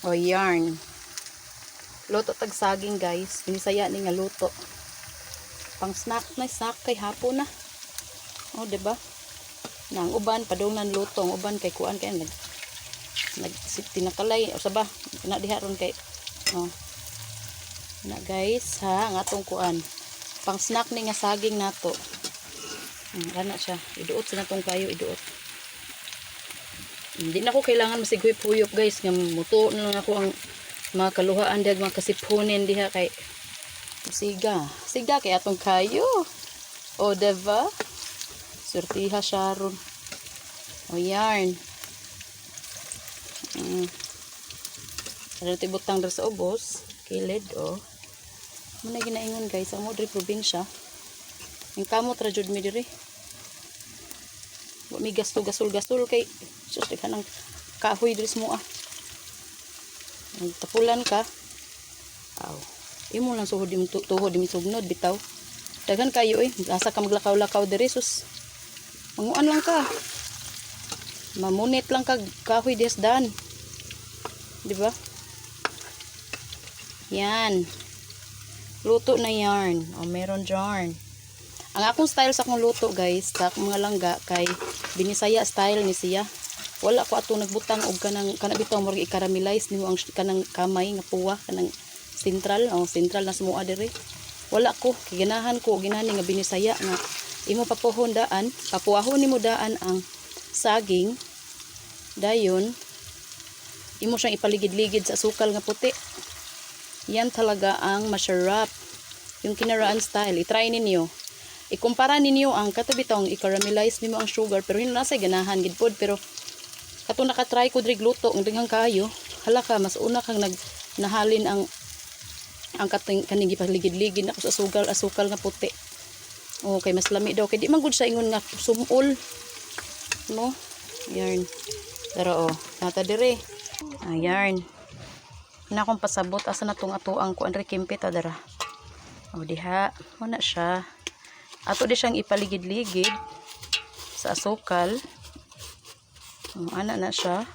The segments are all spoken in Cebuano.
O yarn. Luto tag saging, guys. Binisaya ni nga luto. Pang snack na snack kay hapon na. O, di ba? Na ang uban padungnan luto, ang uban kay kuan kay nag nag tinakalay o saba na diha ron kay oh. Na guys ha, ang atong kuan. Pang snack ni nga saging nato. Ana siya. Iduot sa natong kayo, iduot. Hindi na ko kailangan masighuyop-huyop, guys, nga muto na lang ako ang mga kaluhaan diha, mga kasiphunin diha kay siga. Siga kay atong kayo. O, diba? Surtiha siya ron. O, yarn. Ano ito ibutang diri sa ubos? Kilid, o. Muna ginaingon, guys, ang mo diri probinsya. Ang kamot ra jud mi diri. Wa mi gasto gasol gasol kay sus, daghan ang kahoy diri sa mua. Tapulan ka. Aw. Imo lang suhod imong tuhod imong sugnod bitaw. Daghan kayo eh. Asa ka maglakaw-lakaw diri, sus. Manguan lang ka. Mamunit lang kag kahoy des dan. Di ba? Yan. Luto na yarn. O, meron yarn. Ang akong style sa akong luto, guys, sa akong mga langga kay Binisaya style ni siya. Wala ko ato nagbutang og kanang kana bitaw murag i-caramelize nimo ang kanang kamay nga puwa, kanang sentral, oh, sentral na sumua diri. Wala ko kay ganahan ko ginani nga Binisaya nga imo papuhon daan, papuahon nimo daan ang saging, dayon imo siyang ipaligid-ligid sa asukal nga puti. Yan talaga ang masarap. Yung kinaraan style, i-try ninyo. Ikumpara ninyo ang kato bitong i-caramelize nimo ang sugar, pero yun nasa ganahan gid pod, pero kato naka-try ko diri luto ang daghang kayo, hala ka, mas una kang nag nahalin ang kating kaning gipaligid-ligid nako sa asukal nga puti. Okay, mas lami daw kay di man gud siya ingon nga sumol. No? Yarn. Pero oh, nata dire. Ah, yarn. Na akong pasabot asa na tong atuang kuan re kimpit adara. Oh, diha, mo na siya. Ato di siyang ipaligid-ligid sa asukal. Oh, ana na siya.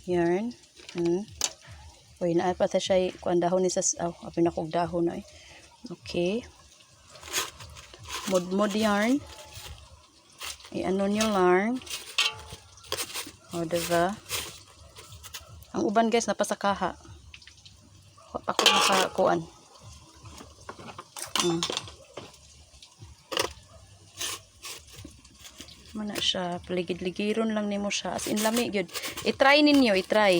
Yarn. Uy, naa pa ta siya kuan dahon ni sa, oh, apin ako og dahon na eh. Okay. Mud-mud yarn. I-ano nyo lang. O, diba? Ang uban, guys, napasakaha. Wa pa ko nakakuan. Muna siya, paligid-ligiron lang nimo siya. As in lami gyud. I-try ninyo, i-try.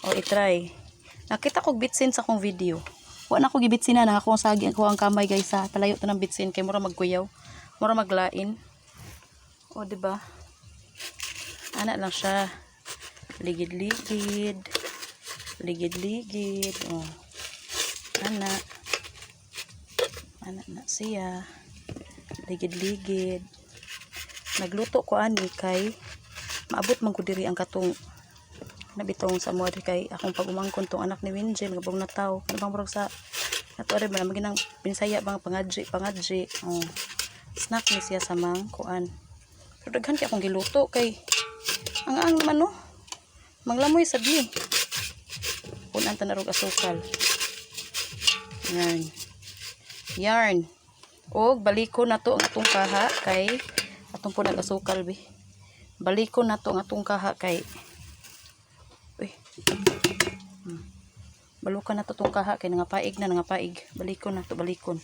O, i-try. Nakita ko bitsin sa akong video. Wa na ko gibitsin na akong sagi ako ang kamay, guys, ha. Palayo to ng bitsin kay mura magkuyaw. Mura maglain. O, di ba? Ana lang siya. Ligid-ligid. Ligid-ligid. O. Ana. Ana na siya. Ligid-ligid. Nagluto ko ani kay maabot man ko diri ang katong nabitong sa mo kay akong pag-umangkon tong anak ni Winjel nga bang nataw ano bang murag sa ato ari ba naman ginang Binisaya bang pangadji pangadji, oh, snack ni siya sa mang kuan, pero daghan kay akong giluto kay ang naman, no, manglamoy sad ni punan ta na rog asukal. Yarn yarn. Og baliko na to ang atong kaha kay atong po nag-asukal bi. Baliko na to ang atong kaha kay uy. Balukan na to tong kaha kay nangapaig na, nangapaig. Balikon na to, balikon.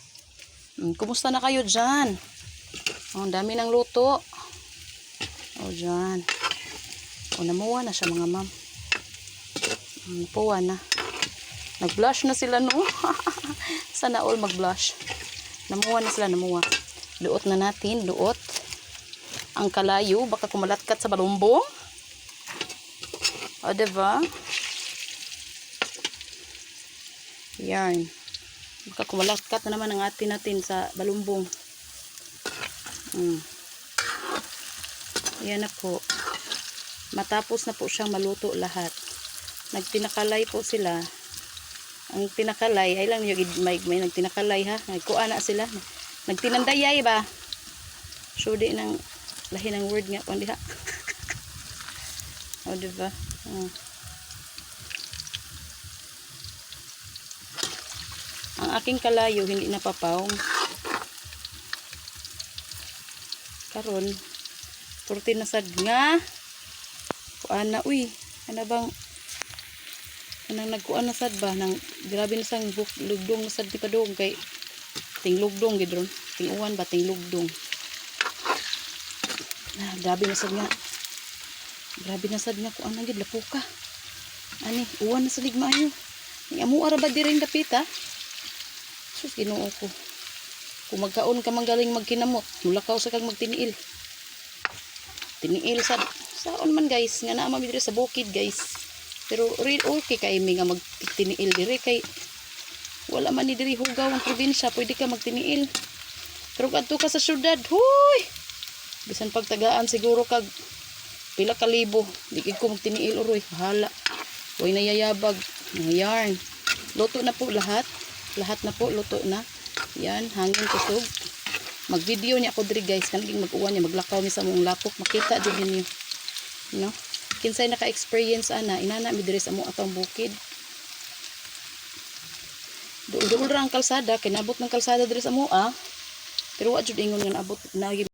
Kumusta na kayo dyan? Oh, ang dami ng luto. Oh, dyan. Oh, namuha na siya, mga ma'am. Napuha na. Nag-blush na sila, no? Sana all mag-blush. Namuha na sila, namuha. Luot na natin, luot. Ang kalayo, baka kumalatkat sa balumbong. O, diba? Yarn. Baka kumalatkat na naman ang atin natin sa balumbong. Yan na po. Matapos na po siyang maluto lahat. Nagtinakalay po sila. Ang tinakalay, ay lang yung may nagtinakalay ha. Nagkuha na sila. Nagtinandayay ba? So di nang lahi ng word nga kuan diha. O, diba? Oh. Ang aking kalayo hindi napapaw. Karon, purti na sad nga. Kuan na, uy. Ano bang kanang nagkuan na sad ba nang grabe na sang buk, lugdong na sad di pa dong kay tinglugdong gid ron, tinguan ba, tinglugdong. Ah, grabe na sad nga, grabe na sad nga kuan na gid, lapuka ani, uwan na sad maayo. Ni amo ara ba diri dapita? Sus, Ginoo ko, kung magkaon ka manggaling magkinamot, mulakaw sa kag magtiniil tiniil sad saon man, guys, nga naa man mi diri sa bukid, guys. Pero real okay kay mi nga magtiniil diri kay wala man ni diri hugaw ang probinsya, pwede ka magtiniil. Pero kung adto ka sa syudad, huy, bisan pagtagaan siguro kag pila ka libo, di gid ko magtiniil uroy, bahala. Way nayayabag mga yarn. Luto na po lahat. Lahat na po luto na. Yan, hangin kusog. Mag-video niya ako diri, guys, kanang mag-uwan niya, maglakaw mi sa among lapok, makita jud ninyo. No? Kinsay naka-experience ana, inana mi diri sa among atong bukid. Duol-duol ra ang kalsada, kinabot ng kalsada diri sa amoa. Pero wa jud ingon nga naabot na.